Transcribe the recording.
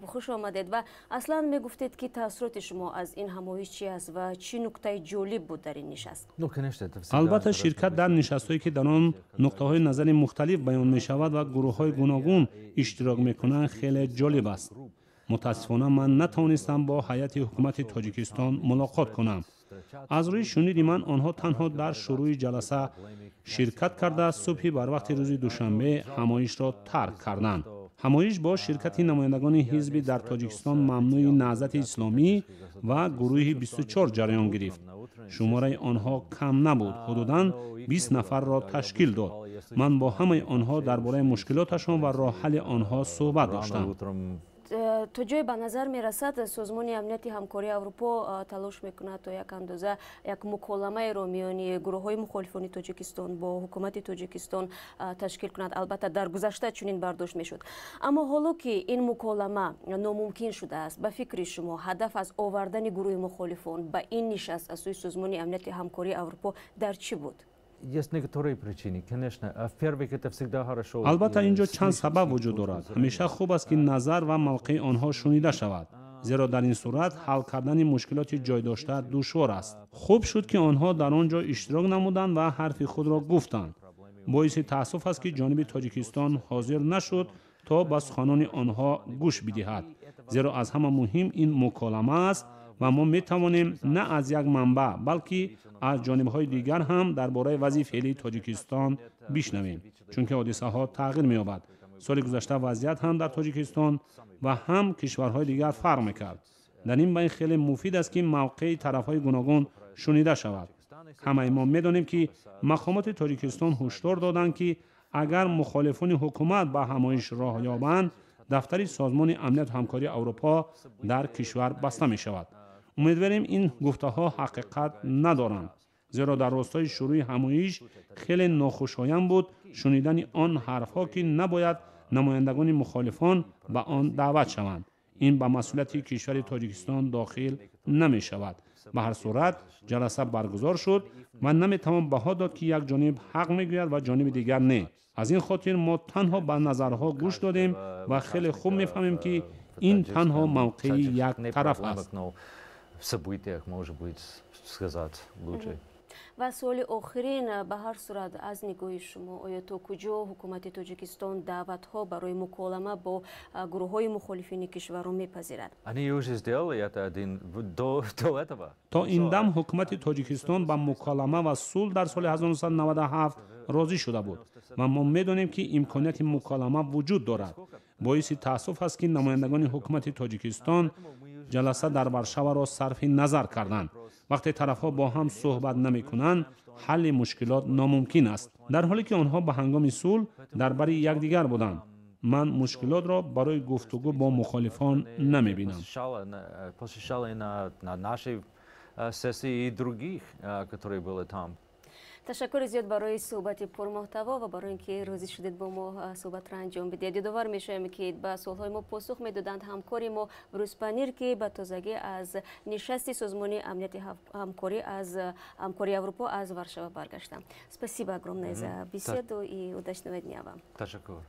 Хуш омадед. Ва аслан мегуфтед, ки таассуроти шумо аз ин ҳамоиш чи аст ва чӣ нуктаи ҷолиб буд дар ин нишаст? Албатта, ширкат дар нишастҳое, ки дар он нуқтаҳои назари мухталиф баён мешавад ва гурӯҳҳои гуногун иштирок мекунанд, хеле ҷолиб аст. Мутаассифона, ман натавонистам бо ҳайати ҳукумати Тоҷикистон мулоқот кунам. Аз рӯи шуниди ман, онҳо танҳо дар шурӯи ҷаласа ширкат карда, субҳи барвақти рӯзи душанбе ҳамоишро тарк карданд. Ҳамоиш бо ширкати намояндагони ҳизби дар Тоҷикистон мамнӯи Наҳзати Исломӣ ва гурӯҳи 24 ҷараён гирифт. Шумораи онҳо кам набуд, ҳудудан 20 нафарро ташкил дод. Ман бо ҳамаи онҳо дар бораи мушкилоташон ва роҳҳалли онҳо суҳбат доштам. То ҷое ба назар мерасад, Созмони Амнияти Ҳамкории Аврупо талош мекунад, то як андоза як муколамаеро миёни гурӯҳҳои мухолифони Тоҷикистон бо ҳукумати Тоҷикистон ташкил кунад. Албатта, дар гузашта чунин бардошт мешуд, аммо ҳоло ки ин муколама номумкин шудааст, ба фикри шумо, ҳадаф аз овардани гурӯҳи мухолифон ба ин нишаст аз сӯи Созмони Амнияти Ҳамкории Аврупо дар чӣ буд? Есть некоторые причины, конечно. В-первых, это всегда хорошо. Албатта, ин ҷо чанд сабаб вуҷуд дорад. Ҳамеша хуб аст, ки назар ва мавқеи онҳо шунида шавад, зеро дар ин сурат ҳал кардани мушкилоти ҷойдошта душвор аст. Хуб шуд, ки онҳо дар он ҷо иштирок намуданд ва ҳарфи худро гуфтанд. Боиси таассуф аст, ки ҷониби Тоҷикистон ҳозир нашуд, то ба суханони онҳо гӯш бидиҳад, зеро аз ҳама муҳим ин муколама аст ва мо метавонем на аз як манбаъ, балки аз ҷонибҳои дигар ҳам дар бораи вазъи феълии Тоҷикистон бишнавем, чунки ҳодисаҳо тағйир меёбад. Соли гузашта вазъият ҳам дар Тоҷикистон ва ҳам кишварҳои дигар фарқ мекард. Дар ин байн хеле муфид аст, ки мавқеи тарафҳои гуногун шунида шавад. Ҳамаи мо медонем, ки мақомоти Тоҷикистон ҳушдор доданд, ки агар мухолифони ҳукумат ба ҳамоиш роҳ ёбанд, дафтари Созмони Амнияту Ҳамкории Аврупо дар кишвар баста мешавад. Умедворем, ин гуфтаҳо ҳақиқат надоранд, зеро дар ростои шурӯи ҳамоиш хеле нохушоянд буд шунидани он ҳарфҳо, ки набояд намояндагони мухолифон ба он даъват шаванд. Ин ба масъулияти кишвари Тоҷикистон дохил намешавад. Ба ҳар сурат, ҷаласа баргузор шуд ва наметавон баҳо дод, ки як ҷониб ҳақ мегӯяд ва ҷониби дигар не. Аз ин хотир мо танҳо ба назарҳо гӯш додем ва хеле хуб мефаҳмем, ки ин танҳо мавқеи як тараф аст. В событиях, может быть, сказать лучше. Ва суоли охирин: ба ҳар сурат, аз нигоҳи шумо, оё то куҷо ҳукумати Тоҷикистон даъватҳо барои муколама бо гурӯҳҳои мухолифини кишварро мепазирад? Они уже сделали это один до этого. То ин дам ҳукумати Тоҷикистон ба муколама ва сулҳ дар соли 1997 розӣ шуда буд ва мо медонем, ки имконияти муколама вуҷуд дорад. Боиси таассуф аст, ки намояндагони ҳукумати Тоҷикистон ҷаласа дар Варшаваро сарфи назар карданд. Вақте тарафҳо бо ҳам суҳбат намекунанд, ҳалли мушкилот номумкин аст, дар ҳоле ки онҳо ба ҳангоми сулҳ дар бари якдигар буданд. Ман мушкилотро барои гуфтугӯ бо мухолифон намебинам. Посещали на нашей сессии и других, которые были там. Ташаккури зиёд барои суҳбати пурмуҳтаво ва барои ин ки розӣ шудед бо мо суҳбатро анҷом бидиҳед. Ёдовар мешавем, ки ба суолҳои мо посух медоданд ҳамкори мо Брус Панир, ки ба тозагӣ аз нишасти Созмони Амнияти Ҳамкорӣ аз Ҳамкории Аврупо аз Варшава баргаштанд. Спасибо огромное за беседу и удачного дня вам. Ташаккур.